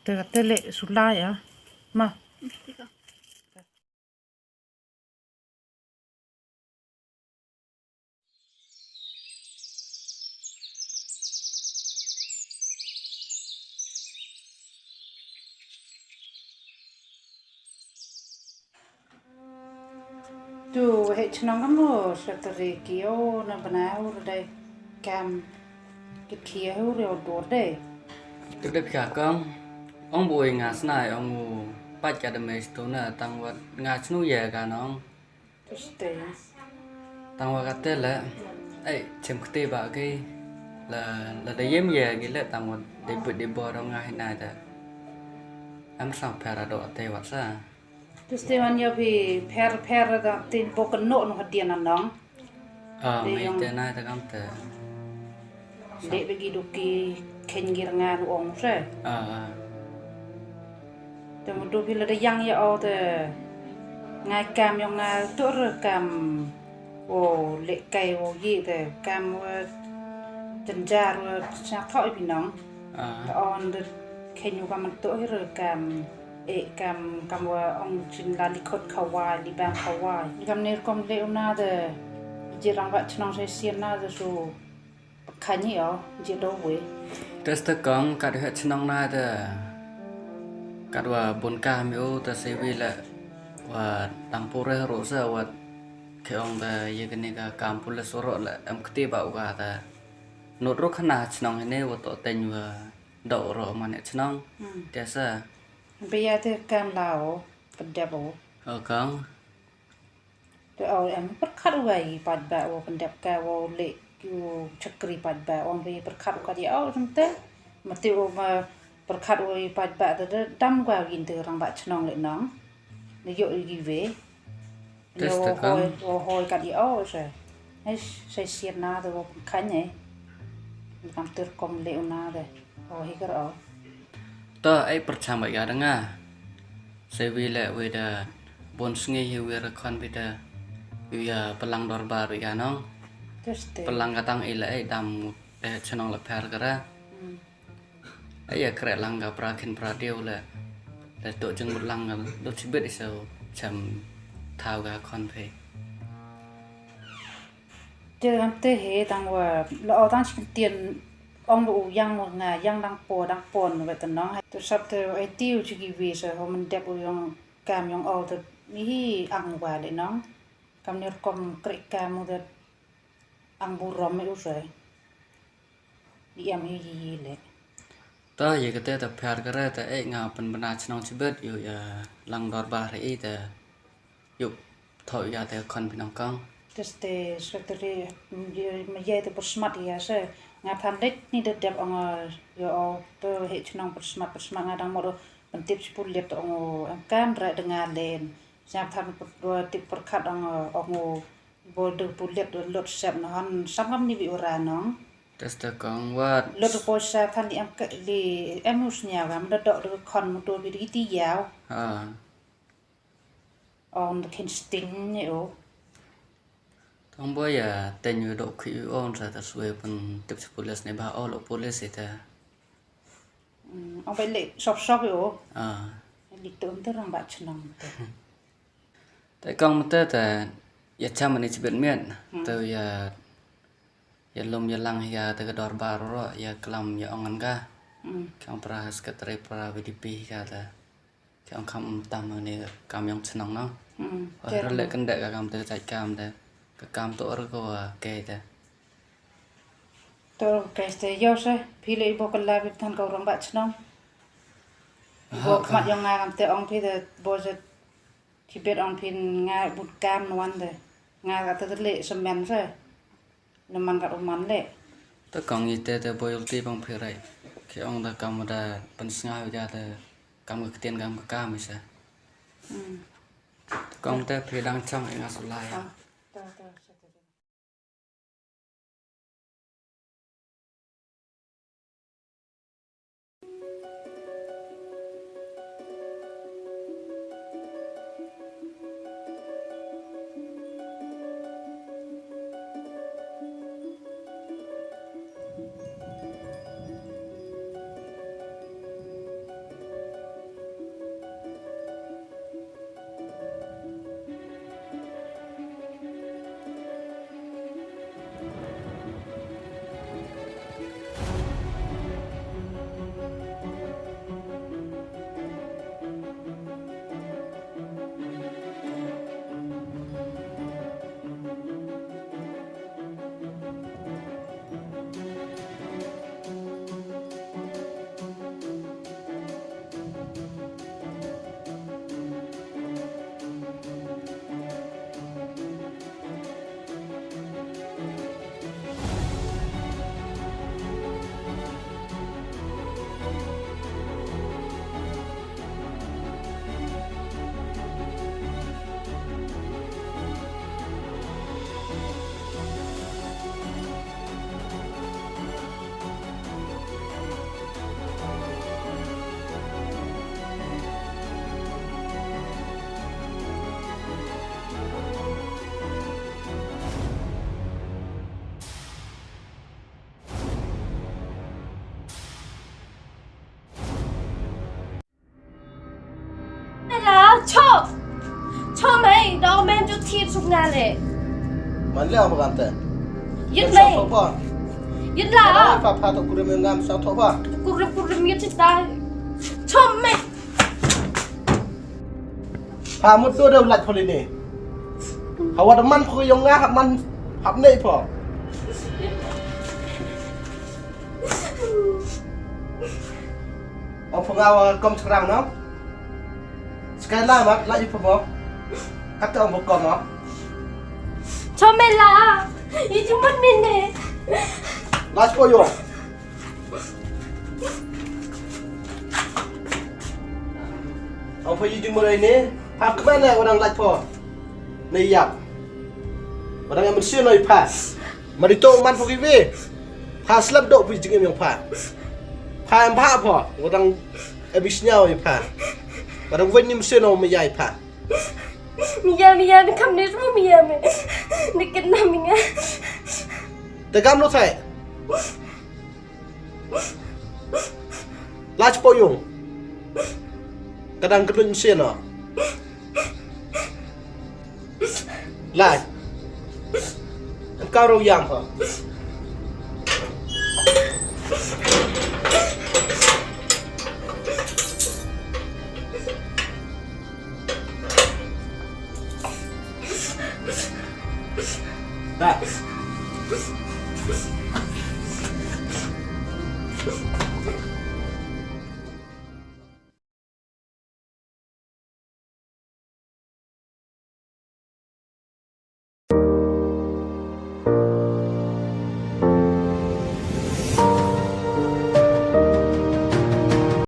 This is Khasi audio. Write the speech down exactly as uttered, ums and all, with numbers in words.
Te kata leh sulai ah. Ma. Tu heh chnong kam lo, sa tari kio na bnai ur dai kam ki khia ur yo dor dai. Tu dep ka kam, ong bui nga snai, ong u pat ka de mes tu na tang wat nga chnu ya ka nong. Tu ste. Tang wat ka te le, ai, chem kti ba ki, la, la da yem ya ki le tang wat de but de bor ong nga hinai da. Am sang pera do te wat sa. Tu ste wan ïa phi pher pher da tin po kynnoh noh hadien nong. Ah, te mai ong te na te kam te. Leh begi duki khen gir ngan ong se. Ah, ah. Te mudu phi la da yang ïa o te. Ngai kam yong ngai tur kam. O leh kai o yi te kam wa jynjar wa sñiawthooh i phi nong. Ah. Te on de khein u kam to hi re kam e kam kam wa ong chin la li khot khawai li bang khawai. Li kam ne rukom le u na de ji rang wa chnong se sien na de su khañ i o ji do we. Tes te kong kat heh chnong na de kat wa bun ka mi u te se wi le wa tang pure ro se wa Khe ong da ye kane ka kam pulit surok la em kti ba u ka ta. Nut ruk khana chnong hene wa to teng wa dok ro mane chnong. Hmm. Te sa. Be ya te kam la o, pendep o. O kong. Te o em perkhat u ai pat ba o pendep ka o le ki u chakri pat ba o be perkhat u ka di o sente. Mati o ma perkhat u ai pat ba te dam gwa gin te rang ba chnong le nong. Ne yo i gi we. Tes te kam. Hoi, o hoi kat i o se. Ai, sai siat na te o kan e. Kam tur kom le una de. O hi kar o. To ai percham ba ya denga. Sai wi le wi da bon sngi hi wi ra khon wi da. Wi ya pelang dorbar wi ya nong. Tes te. Pelang katang i le ai dam eh chnong le per kara. Hmm. Ai ya kre lang ka pra khin pra diu le. Le to jeng mut lang ka dot chibit iso cham thau ka khon phe. Te kam te he tang wa lo o tang chi tien ong lo u yang wa nga yang dang po dang pon wa te nong. Te sap te ai tiu chi ki wi se ho man dep u yong kam yong o te mi hi ang wa le nong. Kam ni rukom kre kam u te ang bu rom me u se. Di em hi hi hi le. Ta ye kate ta phar kare ta eh nga pan bana chnong chibet yu ya lang dorbar i ta yu tho ya te khon pinang kong. Tes te secretary ye ma ye te persmat ya se nga phan det ni de dep ong yo o to he chnong persmat persmat nga dang mo do pentip si pulit ong em kam ra de nga len. Sa phan tip perkhat ong ong Bol de pulit de lot sep na han sangam ni bi ura nong. Tes te kong wat. Lot de poisa than di em ke li em us nya gam de dok de kon mutu bi di ti yaw. Ha. On de kin sting ni o. Tong bo ya ten yu dok ki on sa ta sue pen tip si pulis ni ba o lo pulis ita. Hmm, ong ba le sop sop o. Ah. Li tu ntu rang ba chnong tu. Te kong mete te ya cham ni chibet miet. Hmm. Te ya ya lum ya lang ya te ka dorbar ro ya klam ya ong an ka. Hmm. Kong pra secretary pra V D P ka te. Kong kam tam ni kam yong chnong no. Hmm. Wa te rele kende ka kam te chai kam te. Ka kam to or ko wa ke te. To ke te yo se phi le ibo kala bi than ka rong ba chnong. Ibo kmat yong nga kam te ong phi te bo se Tibet ong phin nga bun kam nuan de. Nga ka te le semen se. Numan ka uman le. Te kong ite te boyalty bang phi rai. Ki ong da kam da pensnga ja te kam ka ktien kam ka kam isa. Hmm. Te kong te phi dang chang nga sulai. Ah, to, to, to, to. Mei, da men ju thir suk nga le. Man le ba kan te. Yit mei. Yit la. Pha pha to kurim ngam sa to ba. Kurim kurim yit ta. Chom mei. Pha mut to de lak pho le ne. Hawa da man pho yong nga hap man hap nei pho. Ong pho nga wa kom srang no. Skai la mat la ipho pho. Kata ong pho kom no. Chomela. Iji mut mine. Last pho yo. Ong pho iji mut ne. Pak mana orang last pho. Ne yap. Orang yang bersih no ipas. Mari to man pho kiwi. Pha slap dok phi jingim yong pha. Pha em pha pho. Wadang em isnya oi pha. Wadang wen nim seno me yai pha. Mia mia mi kam ne mo mia me. Ni ken na mi nga. Te gam lo thai. Lach po yung. Kadang kedun seno. Lai. Em ka ro yam ha. Lai.